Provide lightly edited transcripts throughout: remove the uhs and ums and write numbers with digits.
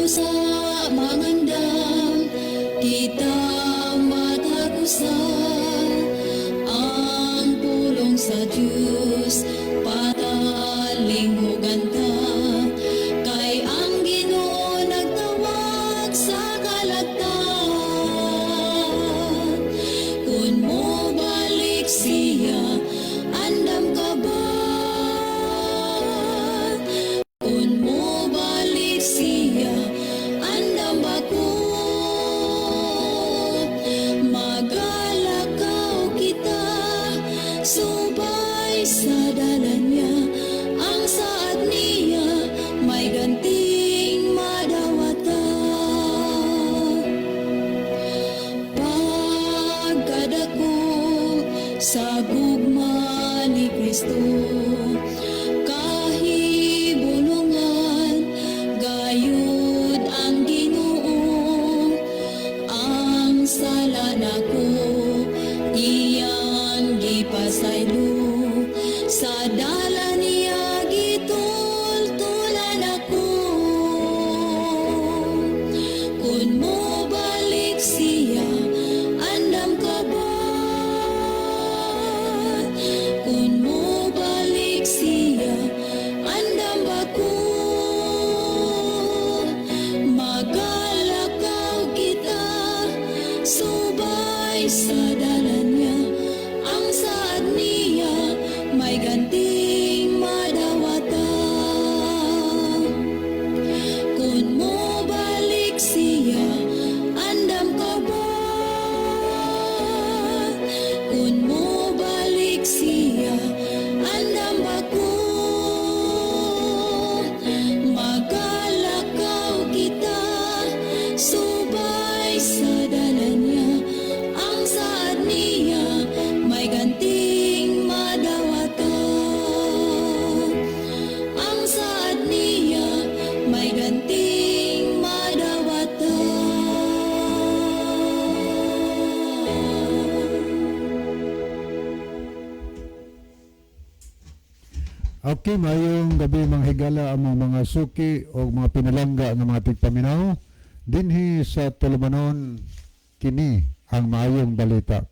Usa mangandam kita matag usa. Ang pulong sa Dios patalinghugan ta, kay ang Ginoo nagtawag sa kalagtan. Kung mo balik siya, andam ka ba? Kung mo balik siya, andam ba ko? Magalakaw kita subay sa dalan niya. Ang saad niya may ganting madawatan. Pagkadako sa gugma ni Kristo, kahibulungan gayud ang Ginoo. Ang sala nako iyang gipasaylo, sa dalan niya gitultulan ako. Kung mo balik siya, andam ka ba? Kung mo balik siya, andam ba ko? Magalakaw kita subay sa dalan niya. Ang saad niya may ganting madawatan. Kung mo balik siya, andam ka ba? Kung mo balik siya, andam ba ko? Magalakaw kita subay sa dalan niya. Ang saad niya may ganting madawatan. Ang saad niya may ganting madawatan. Okay, mayong gabi, mga higala, among mga suki o mga pinalangga nga mga tigpaminaw dinhi sa tulumanon "Kini ang Maayong Balita".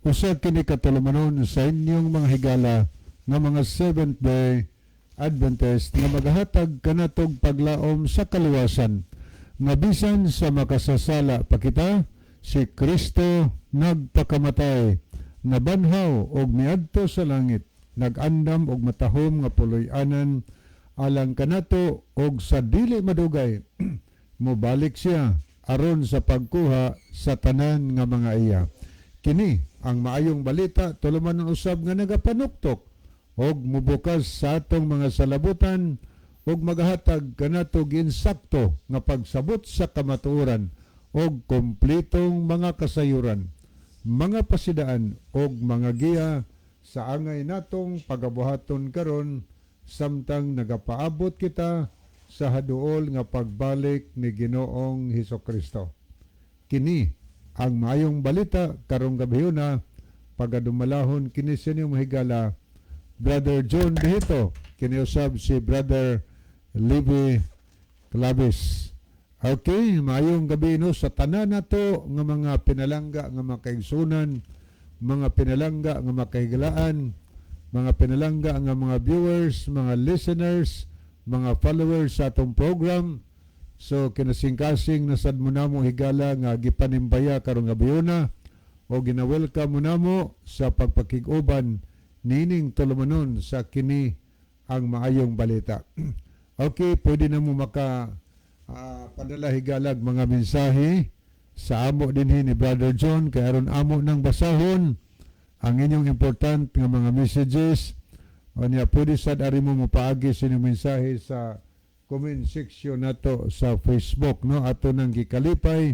Usa kini ka tulumanon sa inyong mga higala nga mga Seventh Day Adventist nga magahatag kanatog paglaom sa kaluwasan nga bisan sa makasasala pa kita, si Kristo nagpakamatay, nabanhaw og miadto sa langit, nag-andam og matahom nga puloy-anan alang kanato, og sa dili madugay mobalik siya aron sa pagkuha sa tanan nga mga iya. Kini ang Maayong Balita, tulumanon usab nga nagapanuktok og mubukas sa atong mga salabutan ug magahatag kanatog insakto nga pagsabot sa kamatuoran og kompletong mga kasayuran, mga pasidaan og mga giya sa angay natong pagabuhaton karon samtang nagapaabot kita sa haduol nga pagbalik ni Ginoong Hesus Kristo. Kini ang Maayong Balita karong gabhiona, pagadumalahon kini sa inyong mahigala, Brother John Behito, kini usab si Brother Libby Clavis. Okay, maayong gabi, no, sa tanan nato nga mga pinalangga nga mga kaigsunan, mga pinalangga nga mga kahigalaan, mga pinalangga nga mga viewers, mga listeners, mga followers sa atong program. So kinasingkasing nasad mo namo, higala, nga gipanimbaya karong gabhiona o gina-welcome mo namo sa pagpakig-uban nining tulumanon sa "Kini ang Maayong Balita". Okay, pwede na mo maka padala, higalag, mga mensahe sa amo dinhi ni Brother John kay aron amo nang basahon ang inyong important nga mga messages. O niya, pwede sad ari mo mopaagi sa inyong mensahe sa comment section nato sa Facebook, no? Ato nang gikalipay,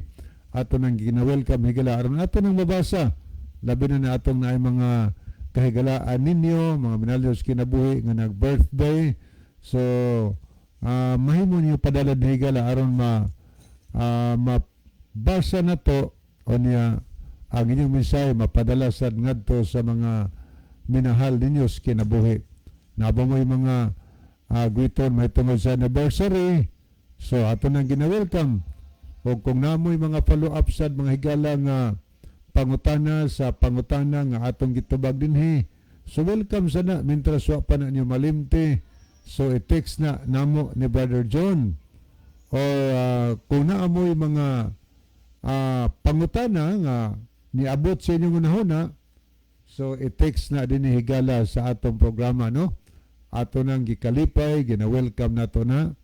ato nang gina-welcome, higala, aron ato nang mabasa, labi na na atong naay mga kahigalaan ninyo, mga minalyos kinabuhi nga nag-birthday. So mahimo niyo padala, higala, aron ma mabasa na to o niya ang inyong mensahe mapadala sad ngadto sa mga minahal ninyo sa kinabuhi. Naba mo yung mga guiton may tungod sa anniversary. So ato nang gina-welcome o kung namoy mga follow-up sad, mga higala, nga pangutana sa pangutana nga atong gitubag dinhi. So welcome sana mintras wa pa na niyo malimti. So i-text na namo ni Brother John or kung naamoy mga pangutana nga niabot sa inyong hunahuna, so i-text na din higala sa atong programa, no? Ato nang gikalipay, gina-welcome nato na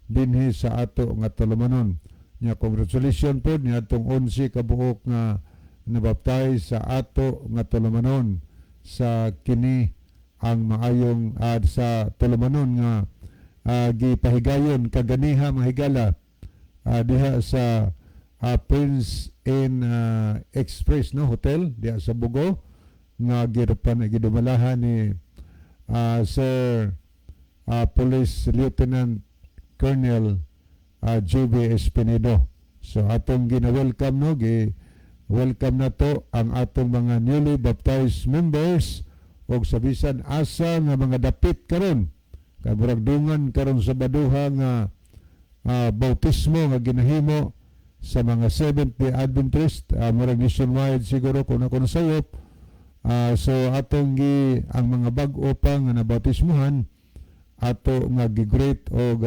dinhi sa ato nga tulumanon. Nya congratulations po ni atong 11 ka buok nga nabaptize sa ato nga tulumanon sa kini ang maayong sa tulumanon nga gipahigayon kaganiha, mga higala, diha sa Prince Inn Express, no, hotel diha sa Bogo nga girupan gidumalahan ni Sir Police Lieutenant Colonel Juby Espinedo. So atong gina-welcome, no, gi welcome na to ang atong mga newly baptized members og sa bisan asa nga mga dapit karon kay murag dungan karon sa baduha nga bautismo nga ginahimo sa mga Seventh-day Adventist, murag nationwide siguro kung ako nasayop. So atong gi ang mga bag-o pa nga nabautismuhan, ato nga gi-greet og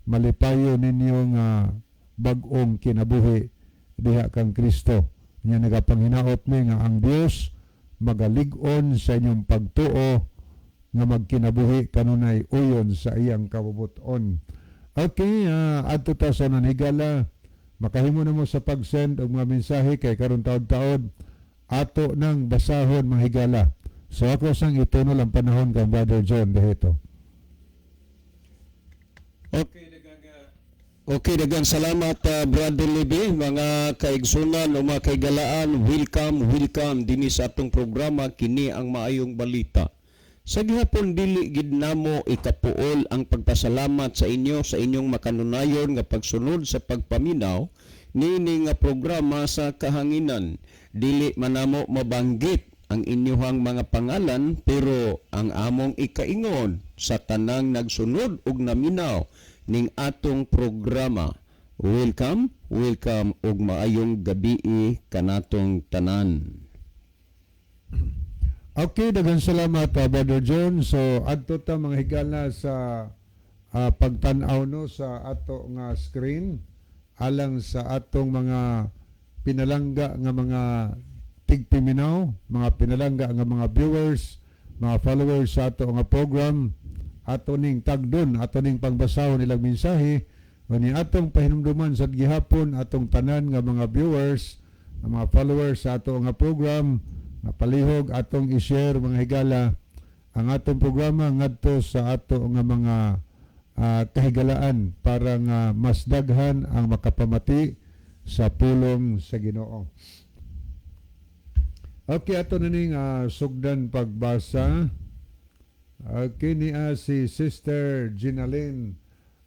malipayo ninyo nga bag-ong kinabuhi diha kang Kristo. Nya nagapanghinaot mi nga ang Dios magalig-on sa inyong pagtuo nga magkinabuhi kanunay uyon sa iyang kabubuton. Okay, adto ta sa nanhigala. Makahimo na mo sa pag-send og mga mensahe kay karon taod-taod ato nang basahon, mga higala. So ako sang itunol ang panahon kang Brother John dihito. Okay, daghang salamat, Brother Libby, mga kaigsunan o mga kaigalaan, welcome, welcome dinhi sa atong programa kini ang maayong balita. Sa gihapon dili gid namo ikapuol ang pagpasalamat sa inyo sa inyong makanunayon nga pagsunod sa pagpaminaw niini nga programa sa kahanginan. Dili man namo mabanggit ang inyuhang mga pangalan, pero ang among ikaingon sa tanang nagsunod ug naminaw ning atong programa. Welcome, welcome ug maayong gabii kanatong tanan. Okay, daghang salamat, Brother John. So adto ta, mga higala, sa pagtan-aw, no, sa ato nga screen alang sa atong mga pinalangga nga mga tigpiminaw, mga pinalangga nga mga viewers, mga followers sa ato nga program. Ato ning tagdon, ato ning pagbasahon ilang mensahe. Ni atong pahinumduman sa gihapon atong tanan nga mga viewers, nga mga followers sa ato nga program, nga palihog atong i-share, mga higala, ang atong programa ngadto sa ato nga mga kahigalaan para nga mas daghan ang makapamati sa pulong sa Ginoo. Okay, ato na ning sugdan pagbasa. Okay, niya si Sister Ginalyn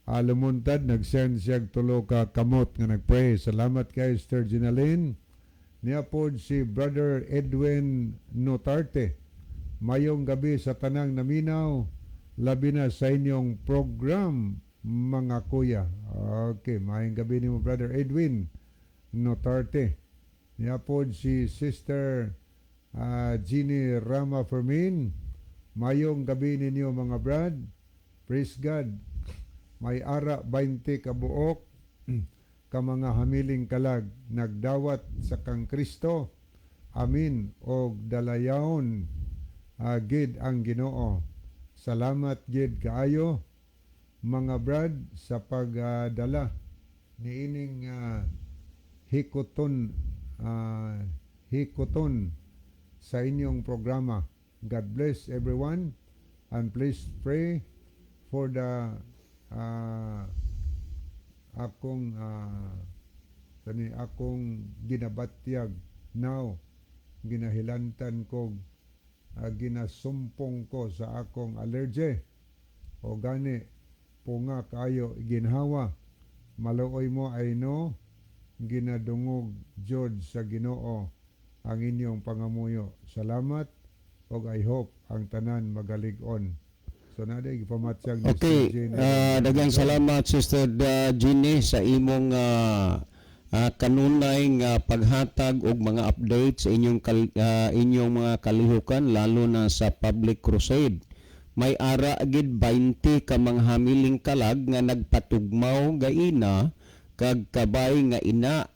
Lumuntad, nag-send siya tulo ka kamot nga nagpray. Salamat kay Sister Ginalyn. Niya po si Brother Edwin Notarte. Mayong gabi sa tanang naminaw, labi na sa inyong program, mga kuya. Okay, mayong gabi nimo, Brother Edwin Notarte. Niya po si Sister Jeannie Rama Fermin. Mayong gabi ninyo, mga brad. Praise God. May ara 20 kabuok ka mga hamiling kalag nagdawat sa kang Kristo. Amin og dalayawon gid ang Ginoo. Salamat gid kaayo, mga brad, sa pagdala niining hikoton sa inyong programa. God bless everyone and please pray for the akong kani akong ginabatyag now, ginahilantan ko, ginasumpong ko sa akong allergy o gani punga kayo ginhawa. Maluoy mo ay no ginadungog jud sa Ginoo ang inyong pangamuyo. Salamat og I hope ang tanan magalig-on. So na di gipamatyag ni Okay, Sister Jenny. Daghang salamat, Sister Jenny, sa imong kanunay nga paghatag og mga update sa inyong mga kalihukan, lalo na sa public crusade. May ara gid 20 ka mga hamiling kalag nga nagpatugmaw gaina kag kabay nga ina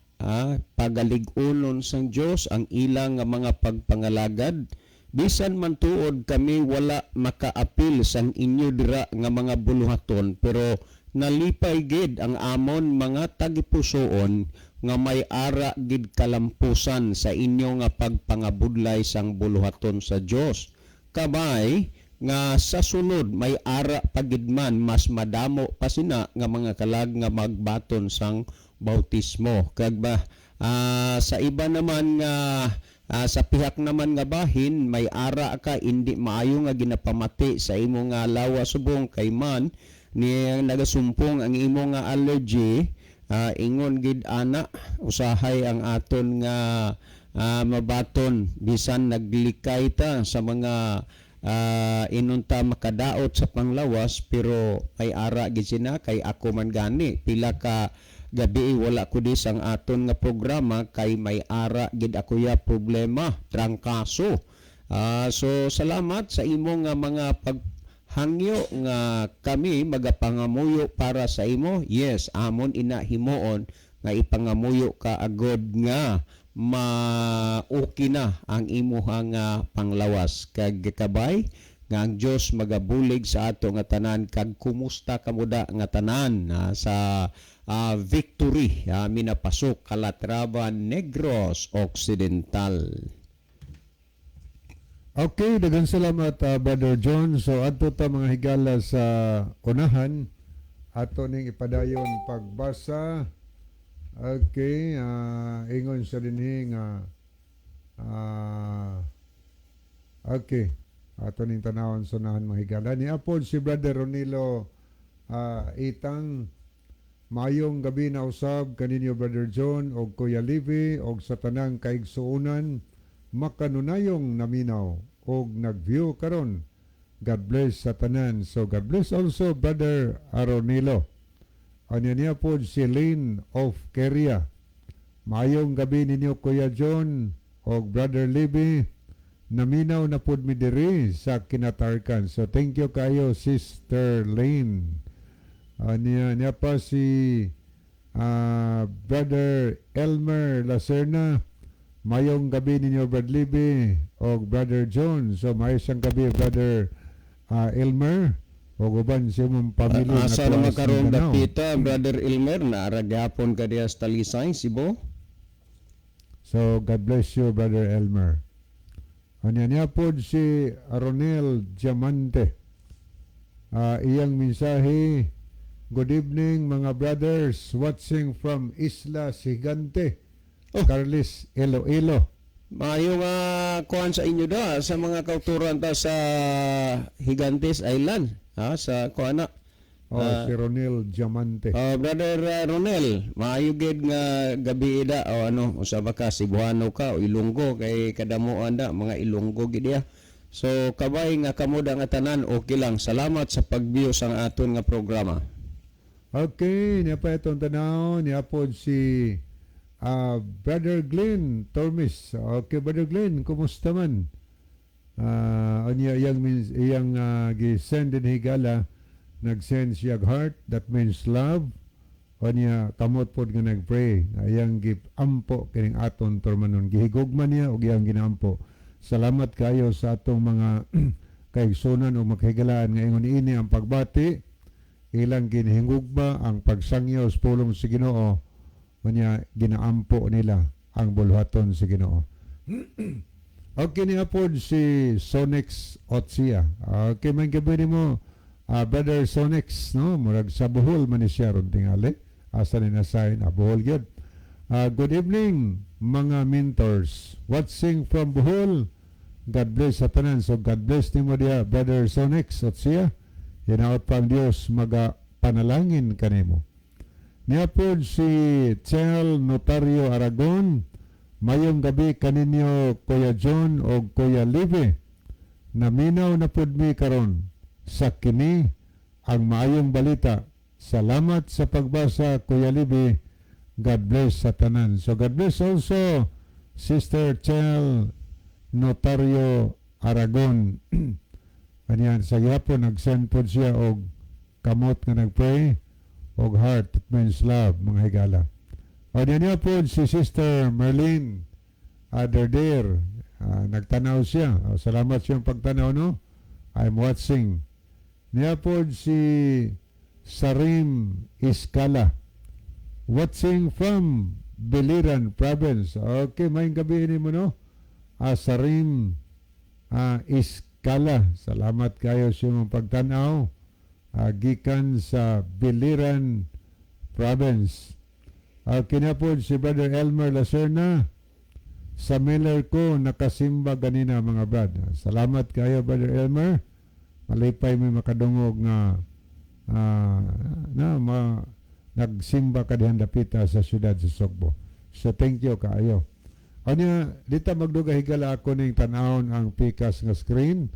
pagalig-unon sang Dios ang ilang nga mga pagpangalagad. Bisan man tuod kami wala makaapil sang inyo dira nga mga buluhaton, pero nalipay gid ang amon mga tagipusoon nga may ara gid kalampusan sa inyo nga pagpangabudlay sang buluhaton sa Dios. Kabay nga sa sunod may ara pagid man mas madamo pa sina nga mga kalag nga magbaton sang bautismo. Kag ba sa iba naman nga sa pihak naman nga bahin, may ara ka hindi maayo nga ginapamati sa imo nga lawa subong kay man ni nagasumpong ang imo nga allergy, ingon gid ana usahay ang aton nga mabaton bisan naglikay ta sa mga inunta makadaot sa panglawas, pero ay ara gid sina kay ako man gani pila ka gabi wala ko di sang aton nga programa kay may ara gid ako ya problema, trangkaso. So salamat sa imo nga mga paghangyo nga kami magapangamuyo para sa imo. Yes, amon ina himuon nga ipangamuyo ka agod nga ma-okay na ang imuhang panglawas, kag kabay nga ang Dios magabulig sa ato nga tanan. Kag kumusta kamuda nga tanan sa Victory, Minapasok, Calatrava, Negros Occidental. Okay, daghang salamat, Brother John. So adto ta, mga higala, sa unahan, ato ning ipadayon pagbasa. Okay, ingon sa dinhi nga okay. Ato ning tanawon sa unahan, mga higala. Ni apod si Brother Ronilo Itang. Maayong gabi na usab kaninyo, Brother John og Kuya Livy, og sa tanang kaigsuonan makanunayong naminaw og nag-view karon. God bless sa tanan. So God bless also, Brother Aronilo. Anya niya po si Lynn of Keria. Maayong gabi ninyo, Kuya John og Brother Libby. Naminaw na pod mi diri sa Kinatarkan. So thank you kayo, Sister Lynn. Niya, niya pa si Brother Elmer Lacerna. Mayong gabi ninyo, Brad Libby og Brother John. So maayong gabi, Brother Elmer og uban sa imong pamilya nga Asa tuwa naman sa karon Mindanao. Dapita, Brother Elmer, naara gyapon ka diha sa Talisay, Cebu. So God bless you, Brother Elmer. Anya niya po si Aronel Diamante. Iyang mensahe, "Good evening, mga brothers, watching from Isla Sigante, Oh. Carles, Iloilo." Maayo nga kuan sa inyo da sa mga kauturan ta sa Gigantes Island, ha, sa kuan na. Oh, si Ronel Diamante. Brother Ronel, maayo gid nga gabi ida o ano, usa ba ka Cebuano ka o Ilonggo kay kadamuan da mga Ilonggo gid ya. So kabay nga kamo da nga tanan okay lang. Salamat sa pag-view sang aton nga programa. Okay, niya pa itong tanaw, niya po si Brother Glenn Tormes. Okay, Brother Glenn, kumusta man? Anya iyang gi-send din, higala, nag-send siya og heart, that means love. Anya kamot pod nga nag-pray, iyang gi-ampo kining aton tulumanon, gihigugma niya og iyang ginaampo. Salamat kayo sa atong mga kaigsunan o makahigalaan nga ingon ini ang pagbati, ilang ginhingugma ang pagsangyo sa pulong sa Ginoo, unya ginaampo nila ang buluhaton sa Ginoo. Okay, niya pod si Sonex Otsia. Okay, man gabi mo, Brother Sonex, no? Murag sa Bohol man ni siya ron tingali. Asa ni nasayin, Bohol gyud. "Good evening, mga mentors. Watching from Bohol. God bless sa tanan." So God bless nimo diha, Brother Sonex Otsia. Hinaot pa ang Dios maga panalangin kanimo. Niya pod si Chel Notario Aragon. "Mayong gabi kaninyo, Kuya John o Kuya Live. Naminaw na pod mi karon." Sa kini ang maayong balita. Salamat sa pagbasa, Kuya Libi. God bless sa tanan. So God bless also Sister Chel Notario Aragon. Kanyan sa gihapon nag-send pod siya og kamot nga nag-pray og heart that means love, mga higala. O niya pod si Sister Merlin Aderder. Nagtanaw siya. O, salamat siyang pagtanaw, no? I'm watching. Niya pod si Sarim Iskala. Watching from Biliran Province. Okay, maayong gabii nimo, no? Sarim Iskala. Salamat kayo sa imong pagtanaw. Gikan sa Biliran Province. Kina pod si Brother Elmer Lacerna. Sa Miller ko nakasimba ganina, mga brad. Salamat kayo, Brother Elmer. Malipay may makadungog nga na nagsimba ka dihan dapita sa siyudad sa Sugbo. So thank you kaayo. Anya, dita magdugay, higala, ako ning tan-awon ang pikas nga screen.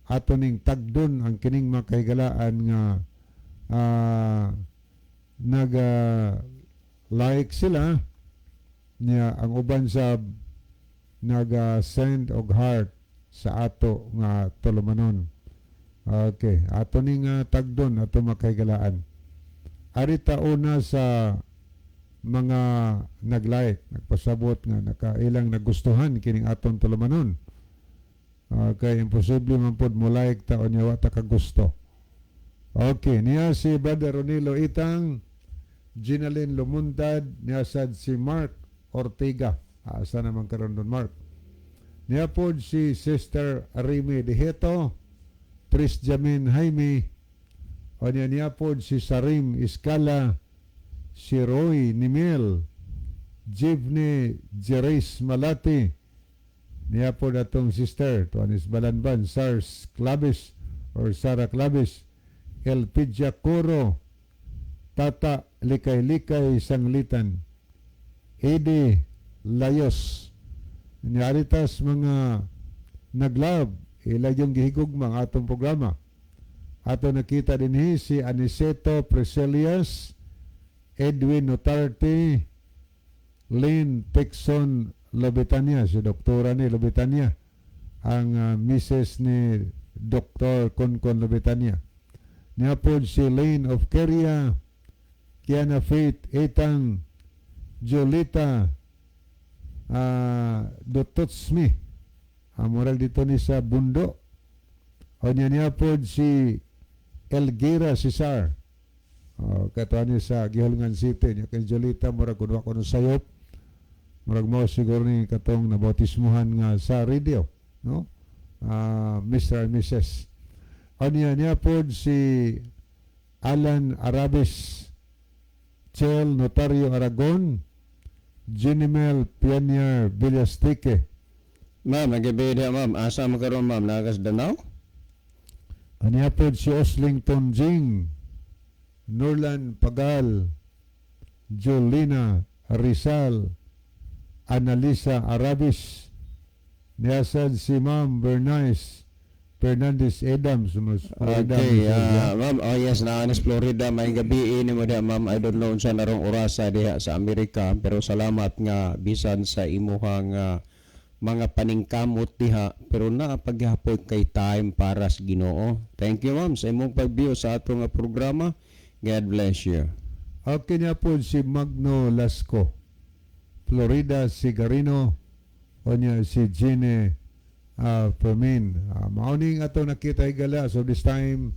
Ato ning tagdon ang kining mga kahigalaan nga nag like sila niya, ang uban sa nag-send og heart sa ato nga tulumanon. Okay, ato ning tagdon ato makahigalaan. Arita una sa mga nag-like, nagpasabot nga nakailang nagustuhan kining atong tulumanon. Okay, imposible man pod mo like ta unya wa ta kagusto. Okay, niya si Brother Ronilo Itang, Ginalyn Lumuntad, niya sad si Mark Ortega. Asa naman karon don Mark? Niya pod si Sister Remy Diheto, Tris Jamin Jaime, o niya niya pod si Sarim Iskala, si Roy Nimel, Jivne Jeres Malati, niya pod atong sister, Tuanis Balanban, Sars Clavis or Sara Clavis, Elpidia Coro, Tata Likay-Likay Sanglitan, Eddie Layos, niaritas mga nag-love, ila yung gihigugma ang atong programa. Ato nakita din si Aniceto Preselias, Edwin Notarte, Lynn Texon Lobetania, si Doktora ni Lobetania, ang Mrs. ni Dr. Concon Lobetania. Niya po si Lane of Keria, Kiana Faith Etang, Jolita Dototsmi, moral dito ni sa Bundo. O niya niya po si Elgira Cesar. O, katuan niya sa Guihulngan City. Niya kay Jolita, murag kunwa ko no sayop. Murag mo siguro ni katong nabautismuhan nga sa radio. No? Mr. and Mrs. O niya niya po si Alan Arabis, Chel Notario Aragon, Ginimel Pianier Villastique. Ma'am, nagabi diha, ma'am. Asa mo karon, ma'am? Nagas Danau? Aniya po si Oslington Jing, Nurlan Pagal, Jolina Rizal, Analisa Arabis, niyasad si Ma'am Bernice Fernandez Adams. Mas Florida, Okay, Miss ma'am. Oh yes, naa sa Florida. May gabi ni mo diha, ma'am. I don't know unsa narong orasa diha sa Amerika, pero salamat nga bisan sa imuhang mga paningkamot diha, pero naa paghapon kay time para sa Ginoo. Thank you, ma'am, sa imong pag-view sa ato nga programa. God bless you. Okay niya po si Magno Lasco, Florida Sigarino, o niya si Gine Fermin. Mauning ato nakita, higala. So this time,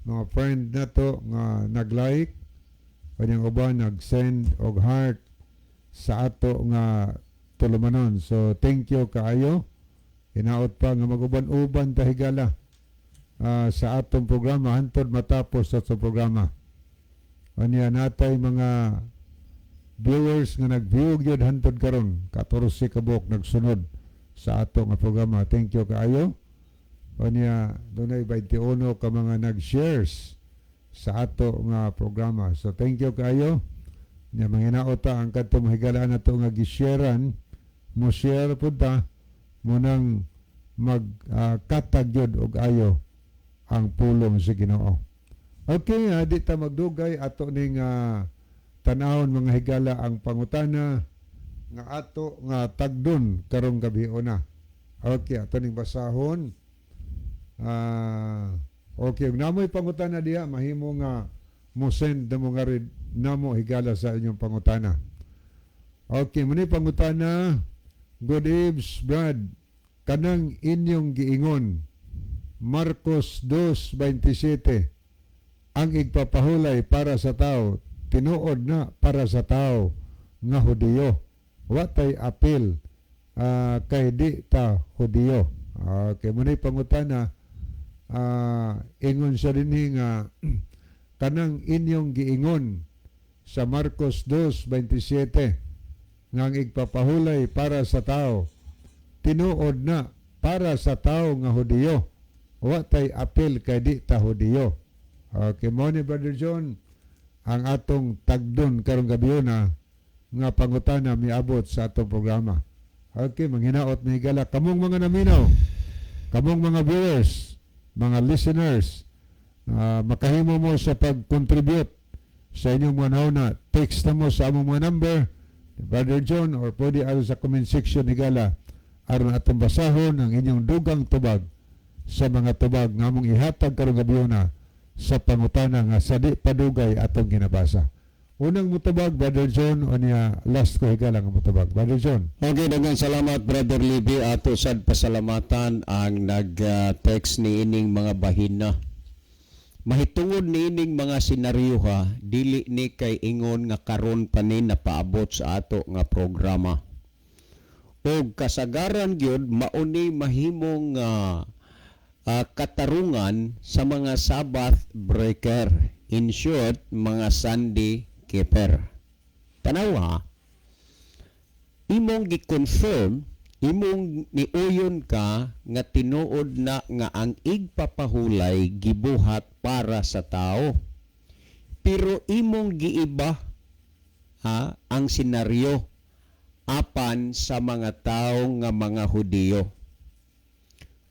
mga friend nato nga nag-like, kanyang uban nag-send og heart sa ato nga tulumanon. So thank you kaayo. Hinaot pa nga maguban-uban ta, higala, sa atong programa hantod matapos sa atong programa. Anya natay mga viewers nga nag-view gyud hantod karon, 14 ka buok nagsunod sa ato nga programa. Thank you kaayo. Anya dunay 21 ka mga nag-shares sa ato nga programa. So thank you kaayo. Nya manginaot ta ang kadto mahigalaan nato nga gi-sharean, mo share pud ta mo nang mag katag gyud og ayo. Ang pulong sa Ginoo. Okay, di ta magdugay, ato ning tanawon, mga higala, ang pangutana nga ato nga tagdon karong gabi una. Okay, ato ning basahon. Okay, ug namoy pangutana diha, mahimo nga mo send na mo nga rin namo, higala, sa inyong pangutana. Okay, muni pangutana. "Good eves, Brad. Kanang inyong giingon, Marcos 2:27, ang igpapahulay para sa tao, tinuod na para sa tao nga Hudiyo. Wa tay apil kay di ta Hudiyo." Okay, muni pangutana, ingon siya dinhi nga kanang inyong giingon sa Marcos 2:27 nga ang igpapahulay para sa tao, tinuod na para sa tao nga Hudiyo. Wa tay apil kay di ta Hudiyo. Okay, mo ni, Brother John, ang atong tagdon karong gabi na nga pangutana miabot sa atong programa. Okay, manghinaot ni higala kamong mga naminaw, kamong mga viewers, mga listeners, makahimo mo sa pag-contribute sa inyong mga nauna. Text na mo sa among mga number, Brother John, or pwede aron sa comment section, higala, aron atong basahon ang inyong dugang tubag sa mga tubag nga among ihatag karong gabi na sa pangutana nga sa di padugay atong ginabasa. Unang mutubag, Brother John, o niya last ko, higala, nga mutubag. Brother John. Okay, daghang salamat, Brother Libby. Ato sad pasalamatan ang nag-text ni ining mga bahina. Mahitungod ni ining mga senaryo ha, dili ni kay ingon nga karon pa ni napaabot sa ato nga programa. Og kasagaran gyud mauni mahimong katarungan sa mga Sabbath breaker. In short, mga Sunday keeper. Tanawa, imong gi-confirm, imong niuyon ka nga tinuod na nga ang igpapahulay gibuhat para sa tao. Pero imong giiba ha, ang senaryo apan sa mga tao nga mga Hudiyo.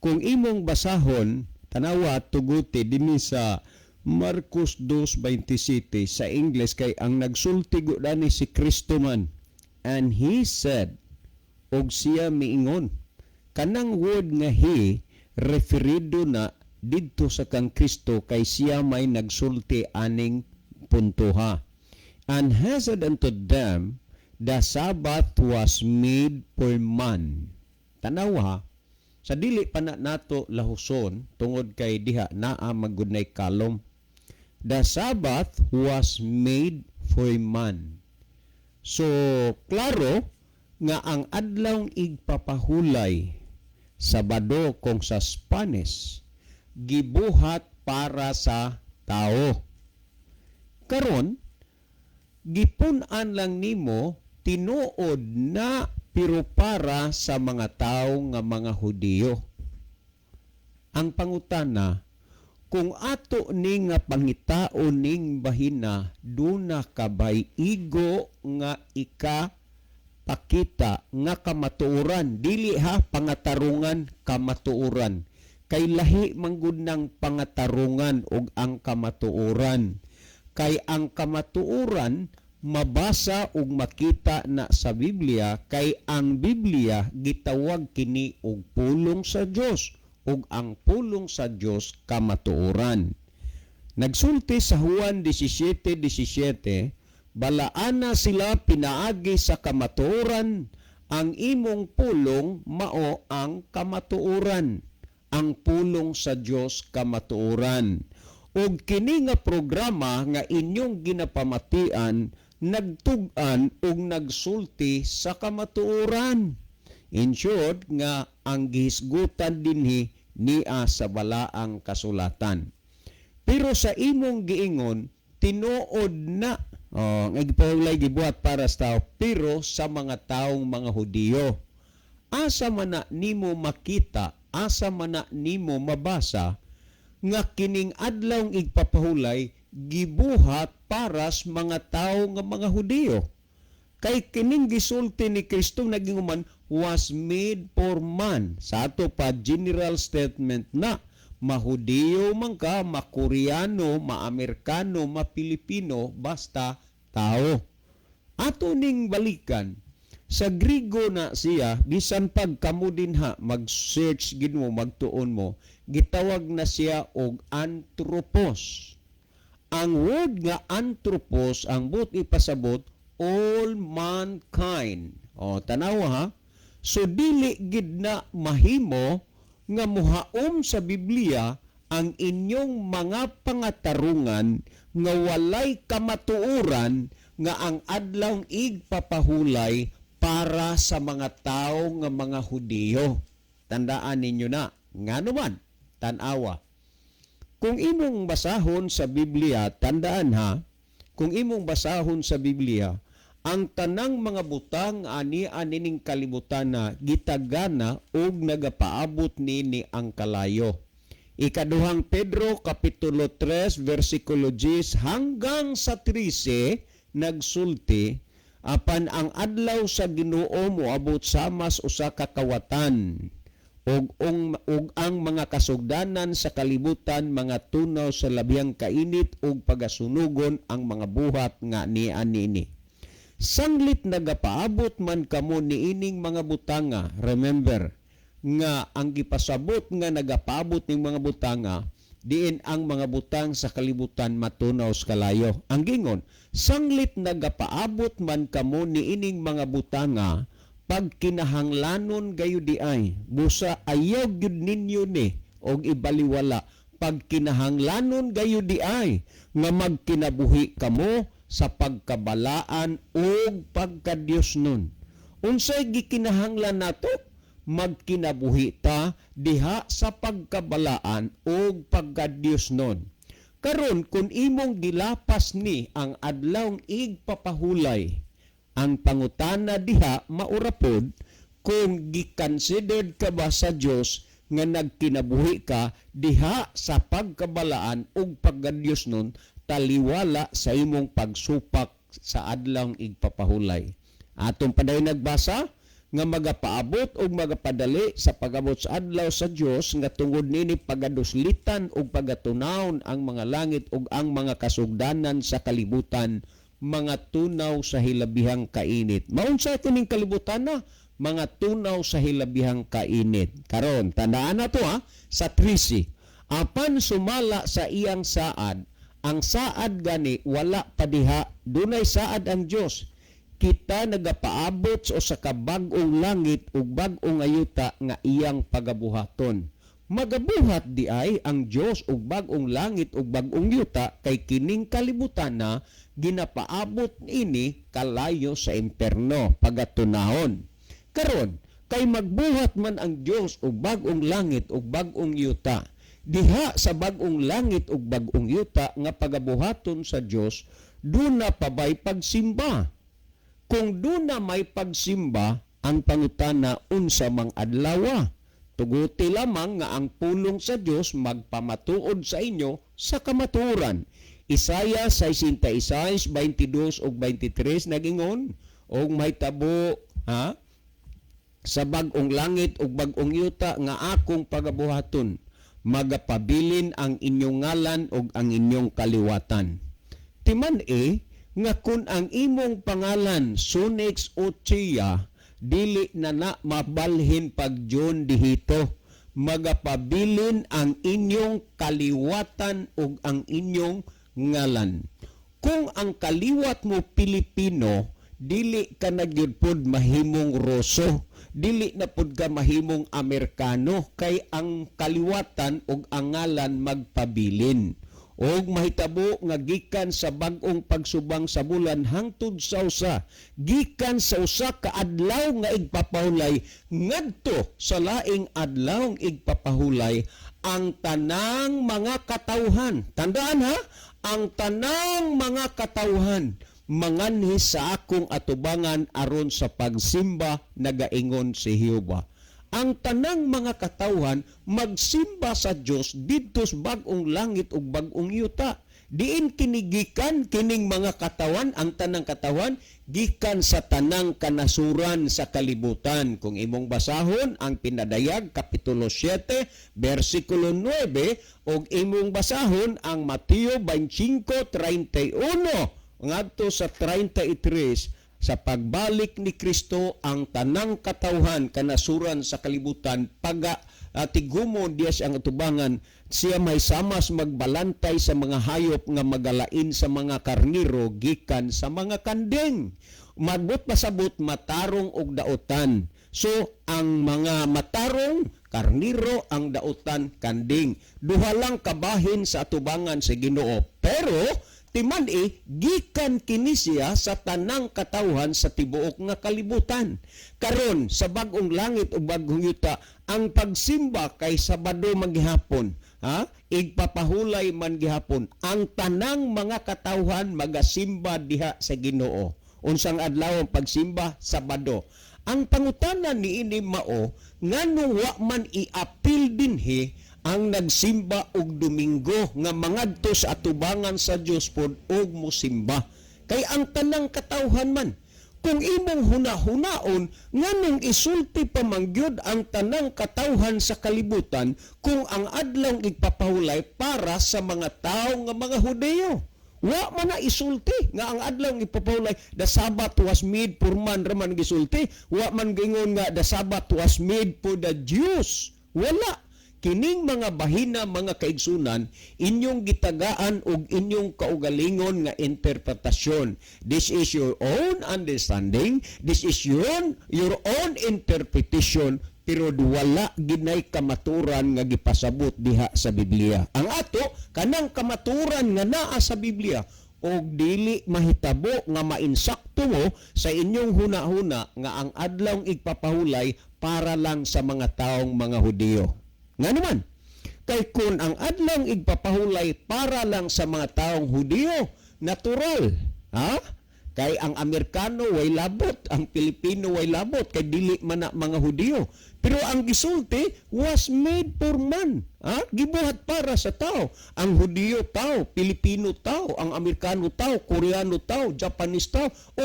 Kung imong basahon, tanawa, tuguti dinhi sa Marcos 2:27 sa English kay ang nagsulti gud ani si Kristo man. "And he said," og siya miingon. Kanang word nga "he" referido na didto sa kang Kristo kay siya may nagsulti aning puntoha. "And he said unto them, the Sabbath was made for man." Tanawa, sa dili pa na nato lahuson tungod kay diha naa magudnay kalom. The Sabbath was made for man. So, klaro nga ang adlawng igpapahulay, Sabado kung sa Spanish, gibuhat para sa tao. Karon, gipun-an lang nimo tinuod na pero para sa mga tao nga mga Hudiyo. Ang pangutana, kung ato ni nga pangitaon ning bahina, duna ka bay igo nga ika pakita nga kamatuoran? Dili ha pangatarungan, kamatuoran, kay lahi manggud ng pangatarungan ug ang kamatuoran, kay ang kamatuoran mabasa ug makita na sa Biblia, kay ang Biblia gitawag kini og pulong sa Dios ug ang pulong sa Dios kamatuoran. Nagsulti sa Juan 17:17, "Balaana sila pinaagi sa kamatuoran, ang imong pulong mao ang kamatuoran." Ang pulong sa Dios kamatuoran. Ug kini nga programa nga inyong ginapamatian nagtug-an ug nagsulti sa kamatuoran. In short, nga ang gihisgutan dinhi nia sa balaang kasulatan. Pero sa imong giingon, tinuod na oh, ang igpahulay gibuhat para sa tao, pero sa mga taong mga Hudiyo. Asa man na nimo makita, asa man na nimo mabasa nga kining adlawng igpapahulay gibuhat para sa mga tao nga mga Hudiyo? Kay kining gisulti ni Kristo naging human, "was made for man." Sa ato pa general statement na Mahudiyo man ka, makoreano, maamerkano, mapilipino, basta tao. Ato ning balikan sa Grigo na siya, bisan pag kamo dinha mag-search gid mo, magtuon mo, gitawag na siya og anthropos. Ang word nga anthropos, ang but ipasabot, all mankind. O, tanawa ha. So dili gid na mahimo nga muhaom sa Biblia ang inyong mga pangatarungan nga walay kamatuoran nga ang adlawng igpapahulay para sa mga tao nga mga Hudiyo. Tandaan ninyo na. Ngano man, tan-awa. Kung imong basahon sa Biblia, tandaan ha, kung imong basahon sa Biblia, ang tanang mga butang ani anining kalibutan na gitagana og nagapaabot nini ang kalayo. Ikaduhang Pedro kapitulo 3 versikulo 10 hanggang sa 13 nagsulti, apan ang adlaw sa Ginoo moabot samas usa ka kawatan ug ang mga kasugdanan sa kalibutan mga tunaw sa labihang kainit ug pagasunugon ang mga buhat nga nianini. Sanglit nagapaabot man kamo niining mga butanga, remember nga ang gipasabot nga nagapaabot ning mga butanga diin ang mga butang sa kalibutan matunaw sa kalayo. Ang gingon, sanglit nagapaabot man kamo niining mga butanga, pagkinahanglanon gayo di ay, busa ayaw gyud ninyo ni og ibaliwala, pagkinahanglanon gayo di ay nga magkinabuhi kamo sa pagkabalaan ug pagkadiyos nun. Unsay gikinahanglan nato? Magkinabuhi ta diha sa pagkabalaan ug pagkadiyos nun. Karon kung imong gilapas ni ang adlawng igpapahulay, ang pangutana diha maurapod kung giconsidered ka ba sa Dios nga nagkinabuhi ka diha sa pagkabalaan ug pagkadiyos nun, taliwala sa imong pagsupak sa adlawng igpapahulay. Atong padayon nagbasa nga magapaabot og magapadali sa pag-abot sa adlaw sa Dios nga tungod nini pagaduslitan og pagatunawon ang mga langit ug ang mga kasugdanan sa kalibutan, mga tunaw sa hilabihang kainit. Maunsa kining kalibutan na mga tunaw sa hilabihang kainit. Karon tandaan na to ha, sa 13. Apan sumala sa iyang saad, ang saad gani wala pa diha, dunay saad ang Dios. Kita nagapaabot sa usa ka bag-ong langit ug bag-ong ayuta nga iyang pagabuhaton. Magabuhat di ay ang Dios og bag-ong langit ug bag-ong yuta kay kining kalibutan na ginapaabot ini kalayo sa imperno pagatunahon. Karon kay magbuhat man ang Dios og bag-ong langit ug bag-ong yuta, diha sa bag-ong langit ug bag-ong yuta nga pagabuhaton sa Dios, duna pa bay pagsimba? Kung duna may pagsimba, ang pangutana unsa mang adlawa? Tuguti lamang nga ang pulong sa Dios magpamatuod sa inyo sa kamatuoran. Isaiah 66, 22 ug 23 nagingon, og mahitabo ha sa bag-ong langit ug bag-ong yuta nga akong pagabuhaton, magapabilin ang inyong ngalan ug ang inyong kaliwatan. Timan e nga kun ang imong pangalan Sunix Ochia, dili na na mabalhin pag John dihito. Magapabilin ang inyong kaliwatan ug ang inyong ngalan. Kung ang kaliwat mo Pilipino, dili ka na gyud pod mahimong Ruso, dili na pod ka mahimong Amerikano, kay ang kaliwatan ug ang ngalan magpabilin. Og mahitabo nga gikan sa bag-ong pagsubang sa bulan hangtod sa usa, gikan sa usa ka adlaw nga igpapahulay ngadto sa laing adlaw igpapahulay, ang tanang mga katawhan, tandaan ha, ang tanang mga katawhan manganhi sa akong atubangan aron sa pagsimba, nagaingon si Jehova. Ang tanang mga katawhan magsimba sa Dios didto sa bag-ong langit ug bag-ong yuta. Diin kini gikan kining mga katawan, ang tanang katawan gikan sa tanang kanasuran sa kalibutan. Kung imong basahon ang Pinadayag kapitulo 7 bersikulo 9 ug imong basahon ang Mateo 25:31 ngadto sa 33, sa pagbalik ni Kristo, ang tanang katawhan kanasuran sa kalibutan paga tigumon diya ang atubangan. Siya may samas magbalantay sa mga hayop nga magalain sa mga karniro gikan sa mga kanding. Magbot pasabot matarong og daotan. So ang mga matarong karniro, ang daotan kanding. Duha lang kabahin sa atubangan sa Ginoo, pero timan-i gikan kini siya sa tanang katawhan sa tibuok nga kalibutan. Karon sa bag-ong langit ug bag-ong yuta, ang pagsimba kay Sabado man gihapon. Ha? Igpapahulay man gihapon. Ang tanang mga katawhan magasimba diha sa Ginoo. Unsang adlaw ang pagsimba? Sabado. Ang pangutana niini mao, nganong wa man iapil dinhi ang nagsimba og Domingo nga mangadto sa atubangan sa Dios pod og mosimba? Kay ang tanang katawhan man. Kung imong hunahunaon, nganong isulti pa man gyud ang tanang katawhan sa kalibutan kung ang adlaw igpapahulay para sa mga tao nga mga Hudeyo? Wa man na isulti nga ang adlaw ipapahulay, the Sabbath was made for man raman gisulti. Wa man gingon nga the Sabbath was made for the Jews. Wala. Kining mga bahina, mga kaigsunan, inyong gitagaan og inyong kaugalingon nga interpretasyon. This is your own understanding, this is your own interpretation, pero wala ginay kamaturan nga gipasabot diha sa Biblia. Ang ato kanang kamaturan nga naa sa Biblia, og dili mahitabo nga mainsakto mo sa inyong huna-huna nga ang adlawng igpapahulay para lang sa mga taong mga Hudiyo. Nga naman, kay kung ang adlawng igpapahulay para lang sa mga taong Hudiyo, natural, ha? Kay ang Amerikano way labot, ang Pilipino way labot, kay dili man na mga Hudiyo. Pero ang gisulti, was made for man. Ha? Gibuhat para sa tao. Ang Hudiyo tao, Pilipino tao, ang Amerikano tao, Koreano tao, Japanese tao, o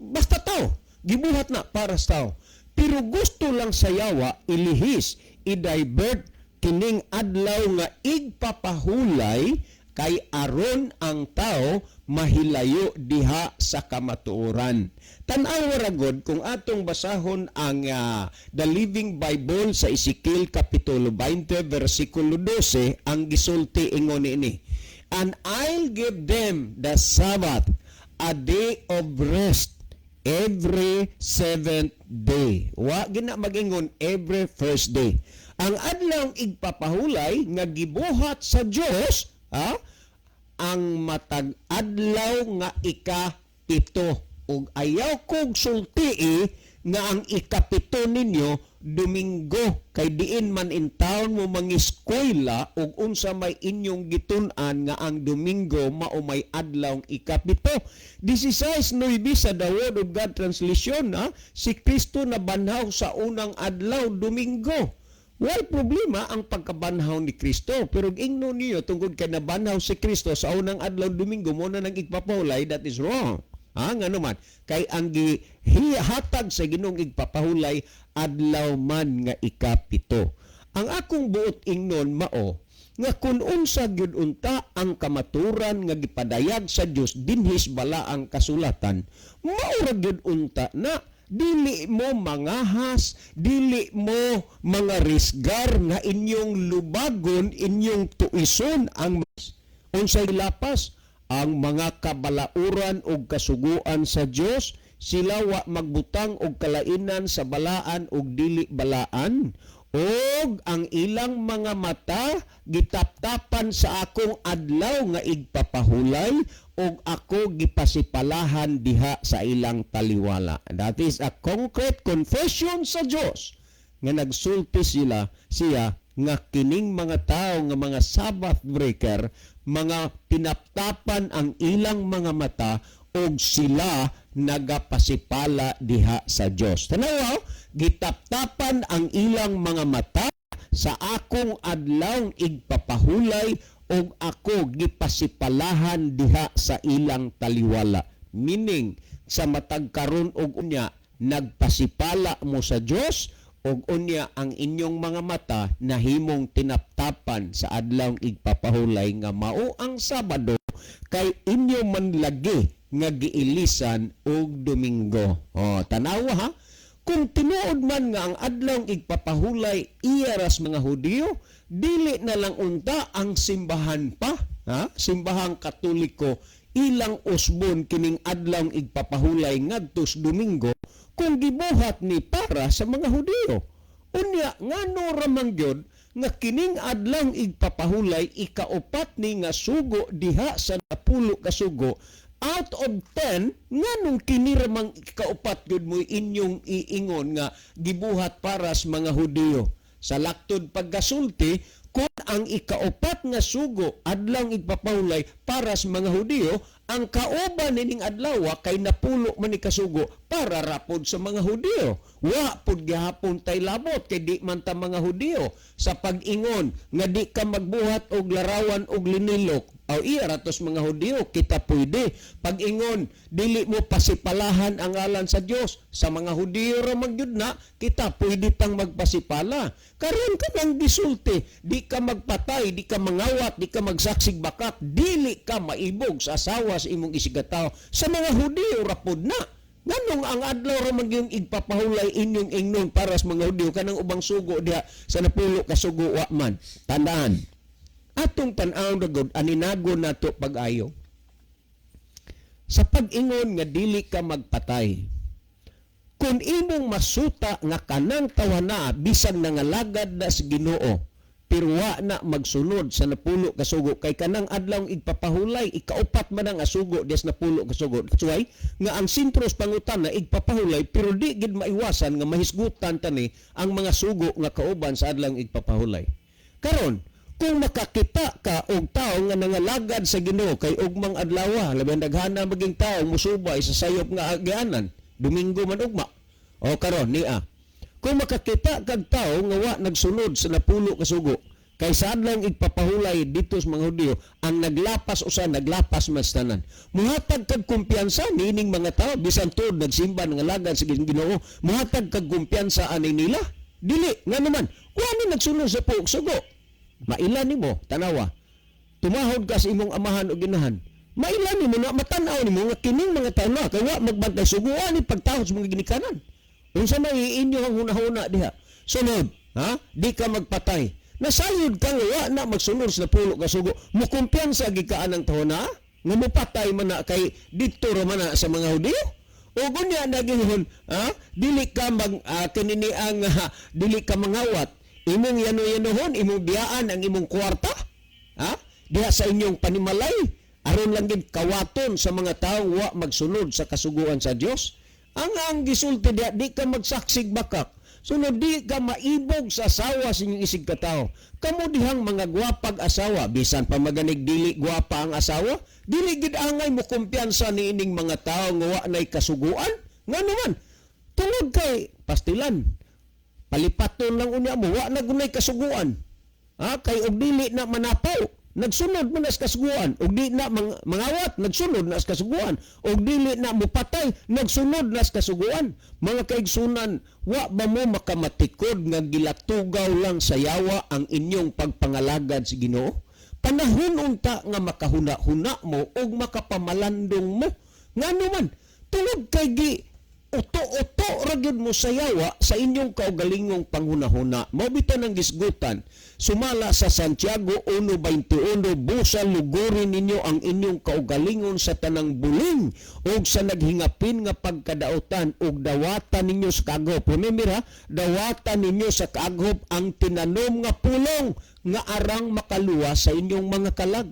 basta tao. Gibuhat na para sa tao. Pero gusto lang sa yawa ilihis, i-divert kining adlaw nga igpapahulay kay aron ang tao mahilayo diha sa kamatuoran. Tan-awa ra gud kung atong basahon ang The Living Bible sa Ezekiel kapitulo 20 versikulo 12, ang gisulti ingon ini: "And I'll give them the Sabbath, a day of rest every seventh day." Wa gina magingon every first day. Ang adlaw igpapahulay nga gibuhat sa Dios, ha, ang matag adlaw nga ika-7, ug ayaw kog sultii nga ang ikapito ninyo Domingo, kay diin man in town mo mangiskwela ug unsa may inyong gitun-an nga ang Domingo mao may adlaw ikapito. 16:9 sa The Word of God Translation, ha, si Kristo nabanhaw sa unang adlaw, Domingo. Wal problema ang pagkabanhaw ni Kristo. Pero ingno niyo tungkol kay nabanhaw si Kristo sa unang adlaw, Domingo, mo na nang igpapahulay, that is wrong. Ha, ngano man? Kay ang gihatag sa Ginoong igpapahulay adlaw man nga ikapito. Ang akong buot ingnon mao nga kung unsa gyud unta ang kamaturan nga gipadayag sa Dios dinhis balaang kasulatan, mao ra gyud unta na dili mo mangahas, dili mo mga risgar nga inyong lubagon, inyong tuison ang unsay lapas ang mga kabalauran og kasuguan sa Dios. Sila wa magbutang og kalainan sa balaan og dili balaan, og ang ilang mga mata gitaptapan sa akong adlaw nga igpapahulay, og ako gipasipalahan diha sa ilang taliwala. That is a concrete confession sa Dios nga nagsulti sila siya nga kining mga tao nga mga Sabbath breaker, mga tinaptapan ang ilang mga mata og sila nagapasipala diha sa Dios. Tanawa, gitaptapan ang ilang mga mata sa akong adlaw igpapahulay, Ug ako gipasipalahan diha sa ilang taliwala. Meaning, sa matag karon og unya, nagpasipala mo sa Dios ug unya ang inyong mga mata nahimong tinaptapan sa adlawng igpapahulay nga mao ang Sabado, kay inyo man lagi nga giilisan og Domingo. Oh, tanawa ha. Kung tinuod man nga ang adlawng igpapahulay iya ras mga Hudiyo, dili na lang unta ang simbahan pa, ha? Simbahang Katoliko ilang usbon kining adlawng igpapahulay ngadto sa Domingo kung gibuhat ni para sa mga Hudiyo. Unya ngano ra man gyud nga kining adlawng igpapahulay, ikaupat ni nga sugo diha sa 10 ka sugo out of 10, nganong kini ra mang ikaupat gyud mo inyong iingon nga gibuhat para sa mga Hudiyo? Sa laktod pagkasulti, kung ang ikaupat nga sugo, adlawng igpapahulay, para sa mga Hudiyo, ang kauban nining adlaw kay 10 man ni kasugo para rapod sa mga Hudiyo. Wa pud gihapon tay labot kay di man ta mga Hudiyo sa pag-ingon nga di ka magbuhat og larawan og linilok. Aw, iya ratos mga Hudiyo, kita pwede. Pag-ingon, dili mo pasipalahan ang ngalan sa Dios. Sa mga Hudiyo ra man gyud na, kita pwede pang magpasipala. Karon ka nang gisulti, di ka magpatay, di ka mangawat, di ka magsaksig bakak, dili ka maibog sa asawa sa imong isigataw. Sa mga Hudiyo ra pod na. Nganong ang adlaw ra man gyud igpapahulay inyong ingnon para sa mga Hudiyo, kanang ubang sugo diha sa 10 ka sugo wa man? Tandaan. Atong tan-aw na gud, aninago nato pag-ayo. Sa pag-ingon nga dili ka magpatay, kung imong masuta nga kanang tawana bisan nangalagad na sa Ginoo pero wa na magsunod sa 10 ka sugo, kay kanang adlawng igpapahulay ikaupat man ang asugo dias 10 ka sugo. That's why nga ang sentro sa pangutana igpapahulay, pero di gid maiwasan nga mahisgutan tani ang mga sugo nga kauban sa adlawng igpapahulay. Karon, kung makakita ka og tawo nga nangalagad sa Ginoo kay ugmang adlaw, labi daghana maging tawo musubay sa sayop nga agianan, Domingo man ugma. O karon niya, kung makakita kag tawo nga wa nagsunod sa 10 ka sugo, kay sa adlawng igpapahulay dito sa mga Hudiyo, ang naglapas usa naglapas mas tanan. Muhatag kag kumpiyansa niining mga tawo bisan tuod nagsimba, nangalagad sa Ginoo, muhatag kag kumpiyansa ani nila? Dili, nga naman wa ni nagsunod sa puok sugo. Maila nimo, tanawa. Tumahod ka sa imong amahan o ginahan. Maila nimo na matan-aw nimo nga kining mga tawo na kay wa magbantay suguan ni pagtahod sa mga ginikanan. Unsa may inyo ang hunahuna diha? Sunod, ha? Di ka magpatay. Nasayod ka nga wa na magsunod sa 10 ka sugo. Mukumpiyansa gid ka anang tawo na nga mopatay man na kay didto ra man na sa mga Hudiyo? O gunya nagingon, ha? Dili ka mag kinini ang dili ka mangawat. Imong yano-yanohon, imong biyaan ang imong kwarta, ha? Diha sa inyong panimalay, aron lang gid kawaton sa mga tawo wa magsunod sa kasuguan sa Dios. Ang gisulti diha, di ka magsaksig bakak. Sunod, di ka maibog sa asawa sa inyong isig katawo. Kamo dihang mga gwapag asawa, bisan pa maganig dili gwapa ang asawa, dili gid angay mo kumpiyansa niining mga tawo nga wa nay kasuguan. Ngano man, tungod kay pastilan, palipaton lang unya mo, wa na gunay kasuguan. Ha? Kay og dili na manapaw, nagsunod man na sa kasuguan. Og di na mangawat, nagsunod na sa kasuguan. Og dili na mupatay, nagsunod na sa kasuguan. Mga kaigsunan, wa ba mo makamatikod nga gilatugaw lang sa yawa ang inyong pagpangalagad sa Ginoo? Panahon unta nga makahuna-huna mo og makapamalandong mo. Ngano man, tungod kay gi uto-uto ra gyud mo sa yawa sa inyong kaugalingong panghunahuna. Mao bitaw nang gisgutan sumala sa Santiago 1:21, busa lugurin ninyo ang inyong kaugalingon sa tanang buling ug sa naghingapin nga pagkadautan, ug dawatan ninyo sa kaaghop. Remember ha, dawatan ninyo sa kaaghop ang tinanom nga pulong nga arang makaluwas sa inyong mga kalag.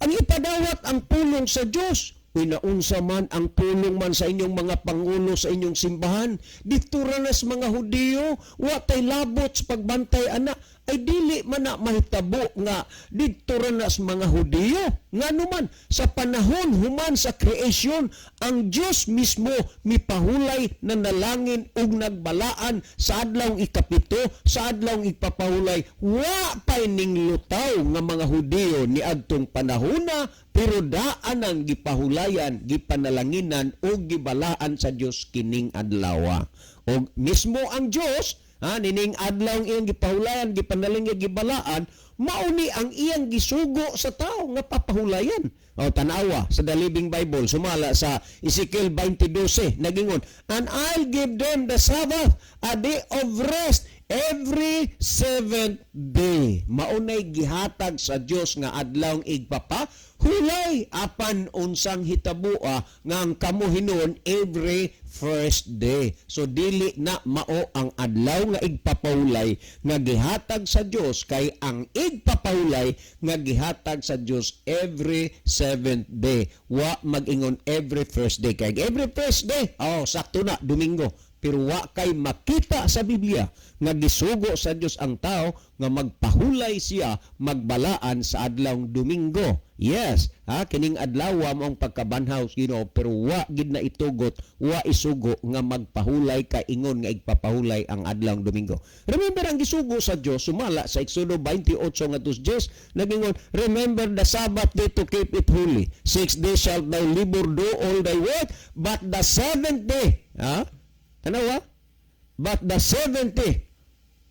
Ang ipadawat ang pulong sa Dios. Inaunsa man ang pulong man sa inyong mga pangulo sa inyong simbahan, dito ra nas mga Hudiyo, wa tay labot sa pagbantay ana. Ay dili man na mahitabo nga didto ra na sa mga Hudiyo. Ngano man sa panahon human sa creation, ang Dios mismo mipahulay na nalangin ug nagbalaan sa adlawng 7, sa adlawng igpapahulay. Wa pay ning lutaw nga mga Hudiyo niadtong panahona, pero daan ang gipahulayan, gipanalanginan ug gibalaan sa Dios kining adlaw. Og mismo ang Dios, ha, nining adlaw iyang gipahulayan, gipanalangin, gibalaan, mauni ang iyang gisugo sa tao nga papahulayan. O tanawa sa The Living Bible, sumala sa Ezekiel 20:12, nagingon, "And I'll give them the Sabbath, a day of rest every seventh day." Maunay gihatag sa Dios nga adlaw igpapahulay, apan unsang hitabua nga ang kamo hinuon every first day. So dili na mao ang adlaw nga igpapahulay nga gihatag sa Dios, kay ang igpapahulay nga gihatag sa Dios every seventh day. Wa mag-ingon every first day, kay every first day, oh, sakto na Domingo. Pero wa kay makita sa Biblia nga gisugo sa Dios ang tao nga magpahulay siya, magbalaan sa adlawng Domingo. Yes, ha, kining adlaw mo ang pagkabanhaw sa Ginoo, pero wa gid na itugot, wa isugo nga magpahulay ka ingon nga igpapahulay ang adlawng Domingo. Remember ang gisugo sa Dios sumala sa Exodo 28 nga 10, nagingon, "Remember the Sabbath day to keep it holy. 6 days shalt thou labor, do all thy work, but the seventh day," ha? Tanawa? "But the seventh day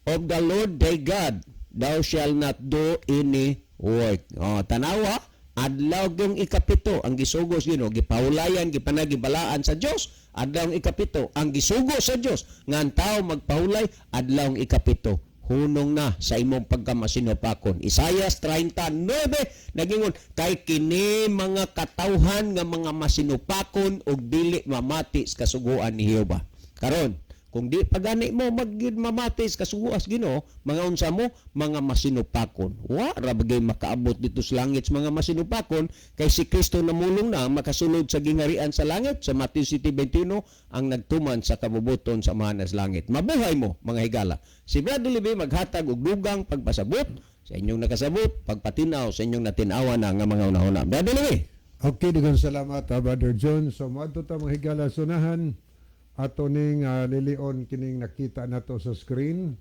of the Lord thy God, thou shalt not do any work." Oh, tanawa, adlaw yung 7 ang gisugo sa Ginoo, gipahulayan, gipanagibalaan sa Dios, adlaw ang 7 ang gisugo sa Dios nga ang tao magpahulay adlaw ang 7. Hunong na sa imong pagkamasinupakon. Isayas 39 nagingon, kay kini mga katawhan nga mga masinupakon ug dili mamati sa kasuguan ni Jehova. Karon, kung di pa gani mo magyud mamati sa kasuguan sa Ginoo, mga unsa mo, mga masinupakon. Wa ra bagay makaabot dito sa langit sa mga masinupakon, kay si Kristo namulong na makasulod sa gingharian sa langit sa Matthew 7:21 ang nagtuman sa kabubuton sa Amahan sa langit. Mabuhay mo, mga higala. Si Brother Libby maghatag og dugang pagpasabot sa inyong nakasabot, pagpatinaw sa inyong natinawa na nga mga unahuna. Brother Libby. Okay, daghang salamat, Brother John. So moadto ta, mga higala, sunahan ato ning lilion kining nakita nato sa screen.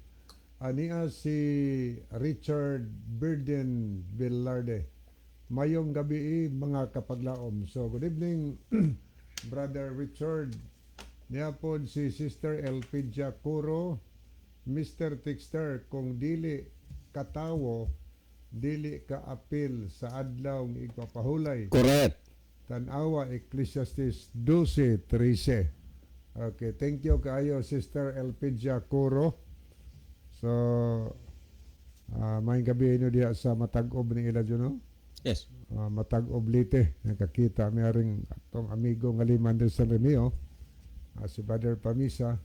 Ania si Richard Birden Villarde. Mayong gabi, mga kapaglaom. So good evening, Brother Richard. Niya pod si Sister Elpidia Curo, Mr. Tixter, kung dili katawo, dili ka apil sa adlaw ng igpapahulay. Correct. Tanawa Ecclesiastes 12:13. Okay, thank you kaayo, Sister Elpidia Curo. So, maayong gabi inyo diha sa Matag-ob ni ila no? Yes. Matag-ob Leyte. Nakakita mi aring atong amigo nga liman din sa Remio. Si Brother Pamisa.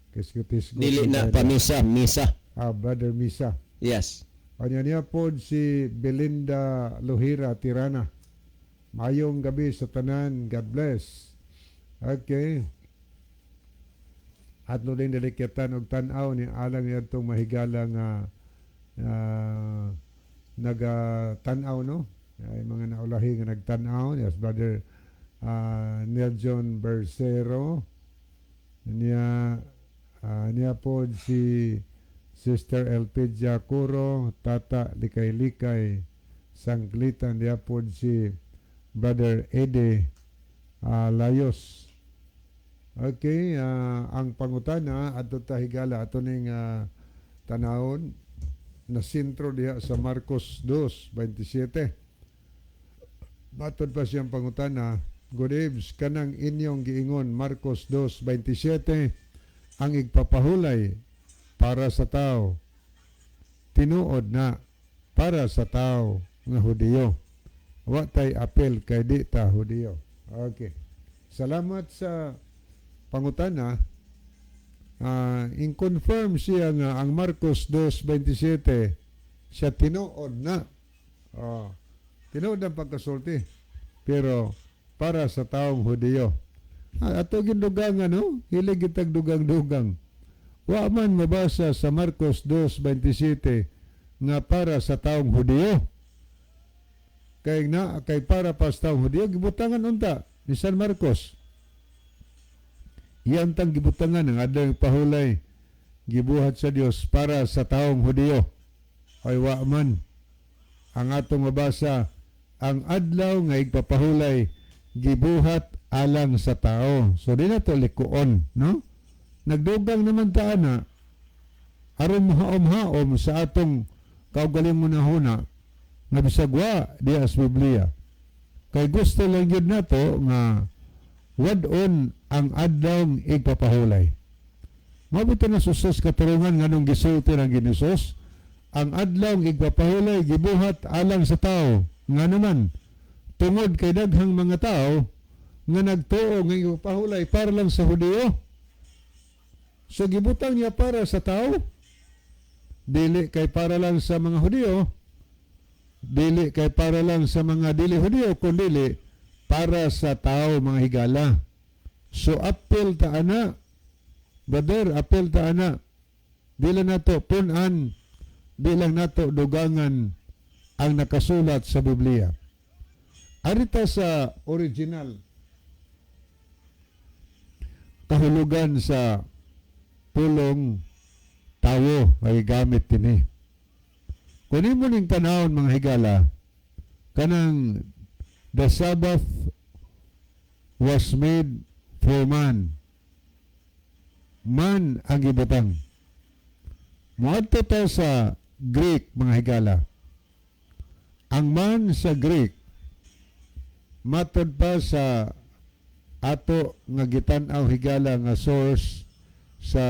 Kiskutis. Dili na pamisa, misa. Ah, Brother Misa. Yes. Anya niya po si Belinda Lohira Tirana. Mayong gabi sa tanan. God bless. Okay. Atlo din dalikyatan og tan-aw ni alang niadtong mahigala nga naga-tan-aw, no? Ay mga naulahi nga nagtan-aw. Yes, Brother Neil John Bercero. Niya po si Sister Elpidia Curo, Tata Likay-Likay, Sangklitan, niya po si Brother Eddie Layos. Okay, ang pangutana adto ta, higala, ato ning tanawon na sentro diha sa Marcos 2:27. Matod pa siyang pangutana, "Good eves, kanang inyong giingon Marcos 2:27 ang igpapahulay para sa tao. Tinuod na para sa tao nga Hudiyo. Wa tay apel kay di ta Hudiyo." Okay. Salamat sa pangutana. In-confirm siya nga ang Marcos 2:27 siya tinuod na. Oh, tinuod ang pagkasulti. Pero para sa taong Hudiyo. Ah, ato gindugangan, no? Hilig kitag dugang-dugang. Wa man mabasa sa Marcos 2:27. Nga para sa taong Hudiyo. Kay na kay para pa sa taong Hudiyo gibutangan unta ni San Marcos. Iyan tang gibutangan ang adlaw pahulay gibuhat sa Dios para sa taong Hudiyo. Ay, wa man. Ang atong mabasa, ang adlaw nga igpapahulay gibuhat alang sa tao. So di na to likuon, no? Nagdugang naman ta ana aron mohaom-haom sa atong kaugalingon na huna nga bisag wa diha sa Biblia. Kay gusto lang gyud nato nga wad-on ang adlaw igpapahulay. Mao bitaw na susos katarungan nganong gisulti ng Ginisos ang adlaw igpapahulay gibuhat alang sa tao. Nga naman, tungod kay daghang mga tao nga nagtuo nga igpapahulay para lang sa Hudiyo. So gibutang niya para sa tao, dili kay para lang sa mga Hudiyo, dili kay para lang sa mga dili Hudiyo, kundi para sa tao, mga higala. So apil ta ana, brother, apil ta ana. Dili nato punan, di lang nato dugangan ang nakasulat sa Biblia. Arita sa original kahulugan sa pulong tawo ay gamit dinhi. Kung imo ning tanawon, mga higala, kanang "The Sabbath was made for man." Man ang gibutang. Moadto ta sa Greek, mga higala. Ang man sa Greek, matod pa sa ato nga gitan-aw, higala, nga source sa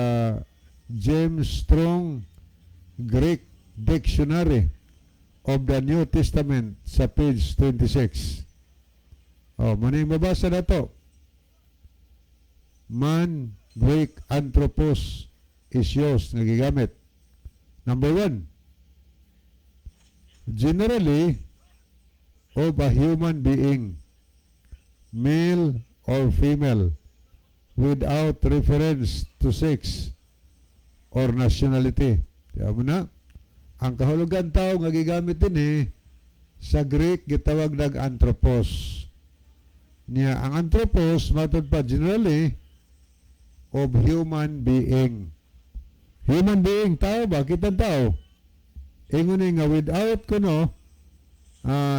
James Strong Greek Dictionary of the New Testament sa page 26. Oh, mao yung mabasa na to. Man, Greek anthropos is used nga gigamit. Number one, generally of a human being, male or female, without reference to sex or nationality. Tiyan mo na? Ang kahulugan tao nga gigamit dinhi sa Greek gitawag nag anthropos. Niya ang anthropos, matod pa, generally of human being. Human being, tao ba? Kitang tao. Ingon ni nga without kuno,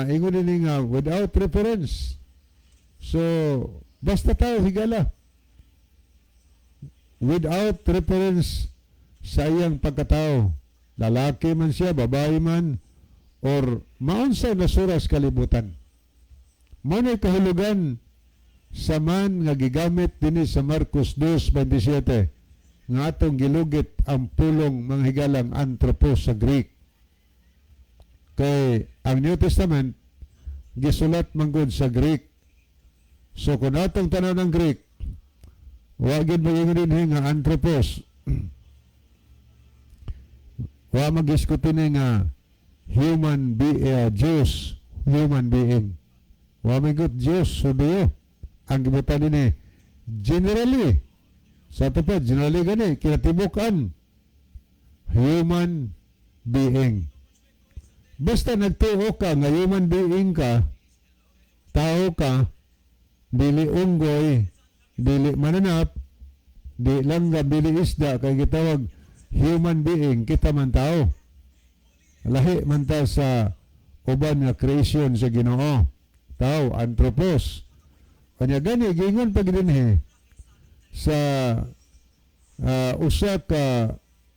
ingon ni nga without reference. So, basta tao, higala. Without reference sa iyang pagkatao. Lalaki man siya, babae man, or maunsa nasura sa kalibutan. Mao ni kahulugan sa man nga gigamit dinhi sa Marcos 2:27 nga atong gilugit ang pulong, mga higalang, anthropos sa Greek. Kay ang New Testament gisulat manggod sa Greek. So kung atong tanaw ng Greek, wa gid moingon dinhi nga anthropos. Wa magiskuti ni nga human be Jews, human being. Wa may good Jews, Hudiyo. Ang gibutan dinhi generally sa ato pa, generally gani kinatibukan human being. Basta nagtuo ka nga human being ka, tao ka, dili unggoy, dili mananap, di langgam, dili isda, kay gitawag human being, kita man tao. Lahi man ta sa uban nga creation sa Ginoo. Tao, anthropos. Kanya gani gingon pag dinhi sa usa ka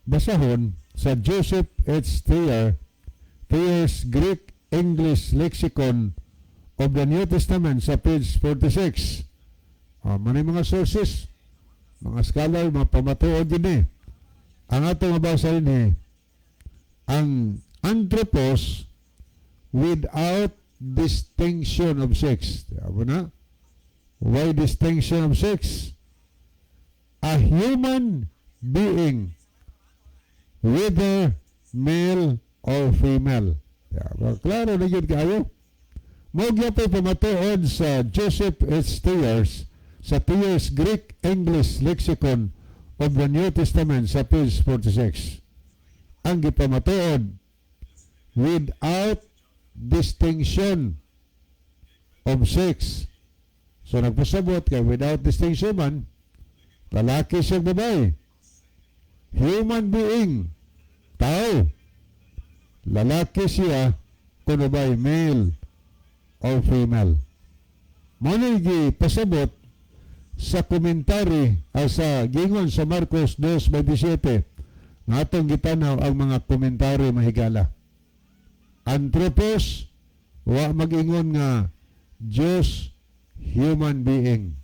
basahon sa Joseph H. Thayer's Greek English Lexicon of the New Testament sa page 46. Manay mga sources, mga scholar, mga pamatuod din eh. Ang atong mabasa rin eh, ang anthropos without distinction of sex. Abo na? Why distinction of sex? A human being, whether male or female. Yeah, well, klaro na yun kayo. Mao gyapon pamatuod sa Joseph H. Thayer's sa Thayer's Greek English Lexicon of the New Testament sa page 46. Ang gipamatuod Without distinction of sex. So nagpasabot kay without distinction man, lalaki siya, babae. Human being, tao. Lalaki siya, kuno ba'y male or female. Mao pasabot sa komentary sa gingon sa Marcos 2.27 nga atong gitanaw ang mga komentary, mahigala. Anthropos, wa mag-ingon nga Diyos human being.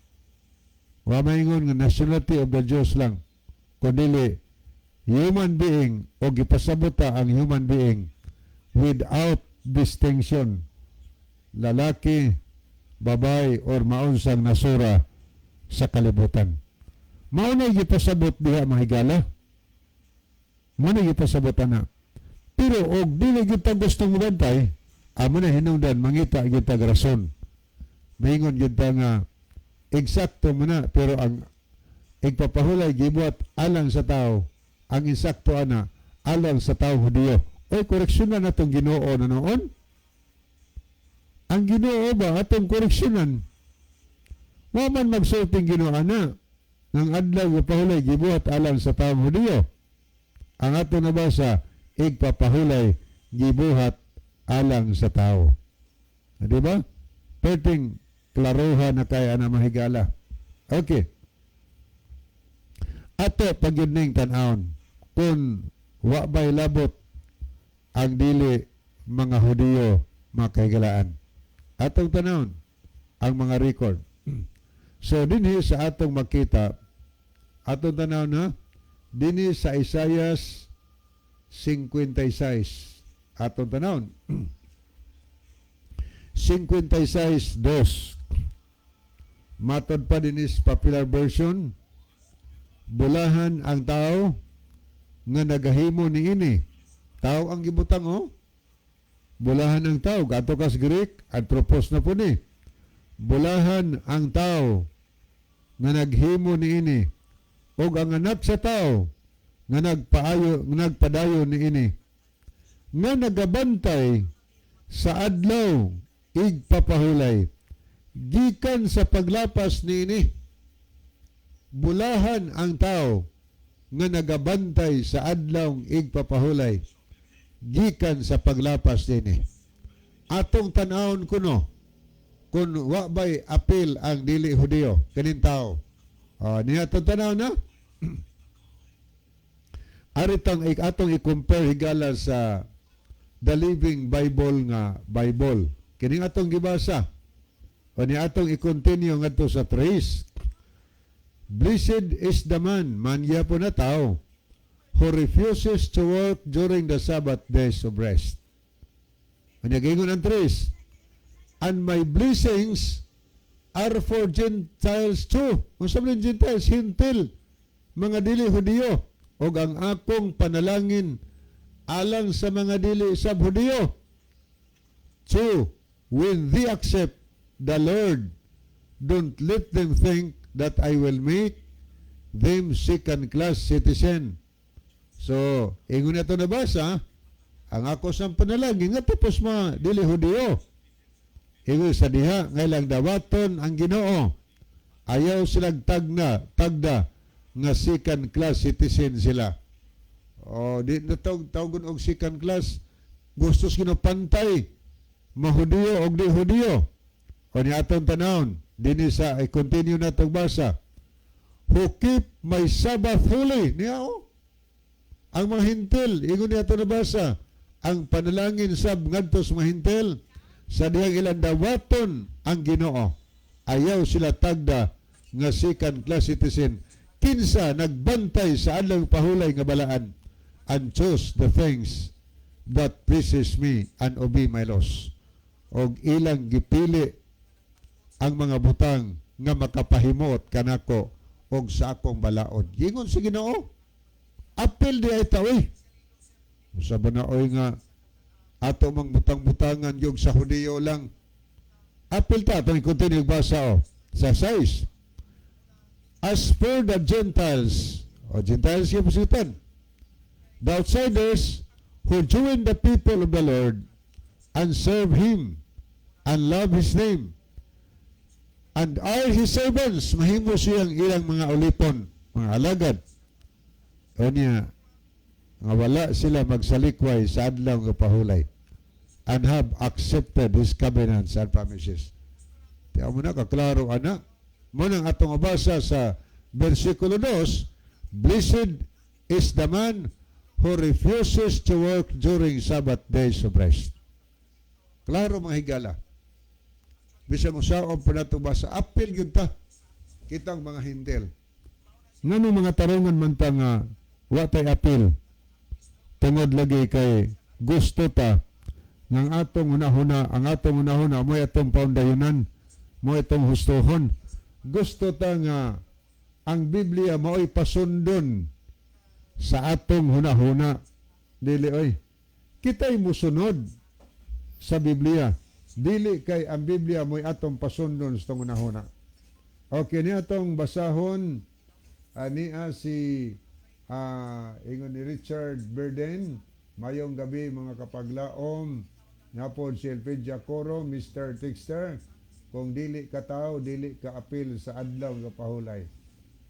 Wa maingon nga nationality of the Diyos lang. Kundili human being o gipasabot ta ang human being without distinction. Lalaki, babae, or maunsang nasura sa kalibutan. Mao na gipasabot diha, mahigala. Mao na gipasabot ana. Pero og dili kita gustong mobantay, amo na hinungdan mangita kita rason. Maingon gyud ta nga eksakto man na, pero ang igpapahulay gibuhat alang sa tao, ang insakto ana alang sa tao Hudiyo. Oy, koreksyonan natong Ginoo na noon. Ang Ginoo ba atong koreksyonan? Wa man magsulting Ginoo ana ng adlaw pahulay gibuhat alang sa taong Hudiyo. Ang ato nabasa, igpapahulay gibuhat alang sa tao. Di ba? Perting klaroha na kay ana, mahigala. Okay. Ato pagyud ning tan-awon kung wa ba'y labot ang dili mga Hudiyo, mga kahigalaan. Atong tanawon ang mga record. So dinhi sa atong makita, atong tanaw na dinhi sa Isaiah 56, atong tanawon 56:2. Matod pa din is popular version, bulahan ang tao nga nagahimo niini. Tao ang gibutang, oh. Bulahan ang tao. Gato kas Greek, anthropos na po ni. Bulahan ang tao nga naghimo niini ug ang anak sa tao nga nagpaayo, nga nagpadayon niini, nga nagabantay sa adlaw igpapahulay gikan sa paglapas niini. Bulahan ang tao nga nagabantay sa adlaw igpapahulay gikan sa paglapas niini. Atong tan-awon kuno kung wa bay apil ang dili Hudiyo kaning tao. Niya atong tanaw na aritang atong i-compare, higala, sa The Living Bible nga Bible kining atong gibasa o ni atong i-continue ngadto sa 3. Blessed is the man, man gyapon na tao, who refuses to work during the Sabbath days of rest. Unya giingon ang 3, and my blessings are for Gentiles too. Kung sa Gentiles, Hintil, mga dili Hudiyo, og ang akong panalangin alang sa mga dili sab Hudiyo. Two, when they accept the Lord, don't let them think that I will make them second class citizen. So, ingon na ito nabasa, ang ako sa panalangin nga tapos mga dili Hudiyo. Ingon sa diha, nga ilang dawaton ang Ginoo. Ayaw silang tagna, tagda nga second class citizen sila. O, di na tawag, tawgon og second class. Gustos Ginoo pantay mahudiyo og di Hudiyo. O ni atong tanawon, dinhi sa i-continue na itong basa. Who keep my Sabbath holy. Niya o. Ang mga Hintil, ingon niya ito nabasa, ang panalangin sab ngadto sa mga Hintil, sa dihang ilang dawaton ang Ginoo. Ayaw sila tagda nga second class citizen. Kinsa nagbantay sa adlaw pahulay nga balaan and choose the things that pleases me and obey my laws. Og ilang gipili ang mga butang nga makapahimuot kanako og sa akong balaod. Gingon sa Ginoo. Apil di ay tao eh. Sa ba na oy nga ato mang butang-butangan yung sa Hudiyo lang. Apil ta atong i-continue basa o sa 6. As for the Gentiles, o Gentiles yung pasitan, the outsiders who join the people of the Lord and serve Him and love His name and are His servants, mahimo siyang ilang mga ulipon, mga alagad. O niya, nga wala sila magsalikway sa adlaw nga pahulay and have accepted His covenants and promises. Tiyan mo na, kaklaro ana. Mao nang atong mabasa sa versikulo 2, "Blessed is the man who refuses to work during Sabbath days of rest." Klaro, mga higala. Bisan mo saon pa nato basa, apil gyud ta kitang mga Hentil. Ngano mga tarungan man ta nga wa tay apil? Tungod lagi kay gusto ta ng atong hunahuna, ang atong hunahuna mo atong paundayunan, mo itong hustohon. Gusto ta nga ang Biblia mao'y pasundon sa atong hunahuna. Dili oy. Kita'y musunod sa Biblia. Dili kay ang Biblia mo'y atong pasundon sa atong hunahuna. Okay, niya atong basahon niya si ingon ni Richard Berden, "Mayong gabi, mga kapaglaom." Napod si Elpidia Coro, Mr. Tixter, "Kung dili ka tao, dili ka apil sa adlaw nga pahulay."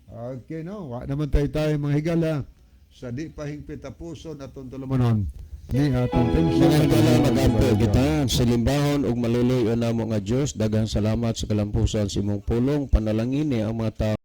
Okay, no? Wa naman tayo tayo, mga higala, sa di pa hingpit tapuson atong tulumanon ni atong Mga higala, mag-ampo kita sa limbahon ug maluloy namo nga Dios. Daghang salamat sa kalampusan sa imong pulong. Panalangini ang mga tao.